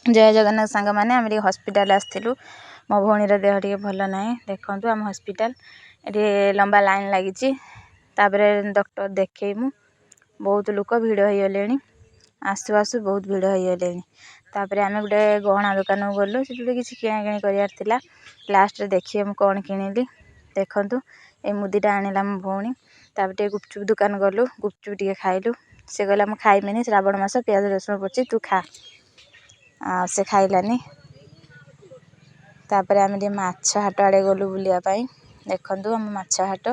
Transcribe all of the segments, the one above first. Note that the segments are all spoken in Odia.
ଜୟ ଜଗନ୍ନାଥ ସାଙ୍ଗମାନେ, ଆମେ ଟିକେ ହସ୍ପିଟାଲ ଆସିଥିଲୁ। ମୋ ଭଉଣୀର ଦେହ ଟିକେ ଭଲ ନାହିଁ। ଦେଖନ୍ତୁ ଆମ ହସ୍ପିଟାଲ, ଏଠି ଲମ୍ବା ଲାଇନ୍ ଲାଗିଛି। ତାପରେ ଡକ୍ଟର ଦେଖେଇମୁ। ବହୁତ ଲୋକ ଭିଡ଼ ହେଇଗଲେଣି। ଆସୁ ଆସୁ ବହୁତ ଭିଡ଼ ହେଇଗଲେଣି। ତାପରେ ଆମେ ଗୋଟେ ଗହଣା ଦୋକାନକୁ ଗଲୁ। ସେଠି ଗୋଟେ କିଛି କିଣାକିଣି କରିବାର ଥିଲା। ଲାଷ୍ଟରେ ଦେଖିବେ ମୁଁ କ'ଣ କିଣିଲି। ଦେଖନ୍ତୁ, ଏ ମୁଦିଟା ଆଣିଲା ମୋ ଭଉଣୀ। ତାପରେ ଟିକେ ଗୁପଚୁପ୍ ଦୋକାନ ଗଲୁ, ଗୁପଚୁପ୍ ଟିକେ ଖାଇଲୁ। ସେ କହିଲା ମୁଁ ଖାଇମିନି, ଶ୍ରାବଣ ମାସ, ପିଆଜ ରସୁଣ ପଡ଼ୁଛି, ତୁ ଖା। ଆଉ ସେ ଖାଇଲାନି। ତାପରେ ଆମେ ଟିକେ ମାଛ ହାଟ ଆଡ଼େ ଗଲୁ ବୁଲିବା ପାଇଁ। ଦେଖନ୍ତୁ ଆମ ମାଛ ହାଟ।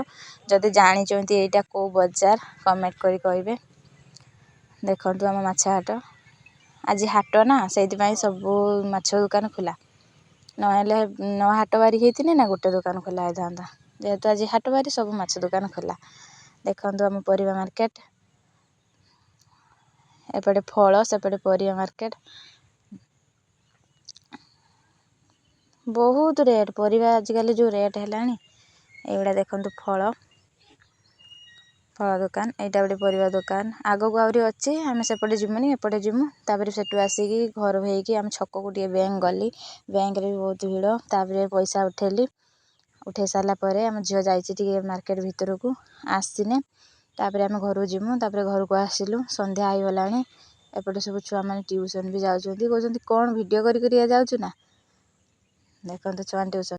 ଯଦି ଜାଣିଛନ୍ତି ଏଇଟା କେଉଁ ବଜାର, କମେଣ୍ଟ କରି କହିବେ। ଦେଖନ୍ତୁ ଆମ ମାଛ ହାଟ। ଆଜି ହାଟ ନା, ସେଇଥିପାଇଁ ସବୁ ମାଛ ଦୋକାନ ଖୋଲା। ନହେଲେ ନ ହାଟ ବାରି ହେଇଥିଲେ ନା ଗୋଟେ ଦୋକାନ ଖୋଲା ହେଇଥାନ୍ତା। ଯେହେତୁ ଆଜି ହାଟ ବାରି, ସବୁ ମାଛ ଦୋକାନ ଖୋଲା। ଦେଖନ୍ତୁ ଆମ ପରିବା ମାର୍କେଟ। ଏପଟେ ଫଳ, ସେପଟେ ପରିବା ମାର୍କେଟ। ବହୁତ ରେଟ୍ ପରିବା ଆଜିକାଲି, ଯେଉଁ ରେଟ୍ ହେଲାଣି। ଏଇଗୁଡ଼ା ଦେଖନ୍ତୁ ଫଳ, ଫଳ ଦୋକାନ। ଏଇଟା ଗୋଟେ ପରିବା ଦୋକାନ। ଆଗକୁ ଆହୁରି ଅଛି, ଆମେ ସେପଟେ ଯିବୁନି, ଏପଟେ ଯିବୁ। ତାପରେ ସେଠୁ ଆସିକି ଘର ହେଇକି ଆମ ଛକକୁ ଟିକେ ବ୍ୟାଙ୍କ ଗଲି। ବ୍ୟାଙ୍କରେ ବି ବହୁତ ଭିଡ଼। ତାପରେ ପଇସା ଉଠେଇଲି। ଉଠେଇ ସାରିଲା ପରେ ଆମ ଝିଅ ଯାଇଛି ଟିକେ ମାର୍କେଟ ଭିତରକୁ, ଆସିନେ ତାପରେ ଆମେ ଘରକୁ ଯିମୁ। ତାପରେ ଘରକୁ ଆସିଲୁ, ସନ୍ଧ୍ୟା ହେଇଗଲାଣି। ଏପଟେ ସବୁ ଛୁଆମାନେ ଟ୍ୟୁସନ୍ ବି ଯାଉଛନ୍ତି। କହୁଛନ୍ତି କ'ଣ ଭିଡ଼ିଓ କରି କରି ଯାଉଛୁ ନା। ଦେଖନ୍ତୁ ଛୁଆମାନେ ଟ୍ୟୁସନ୍।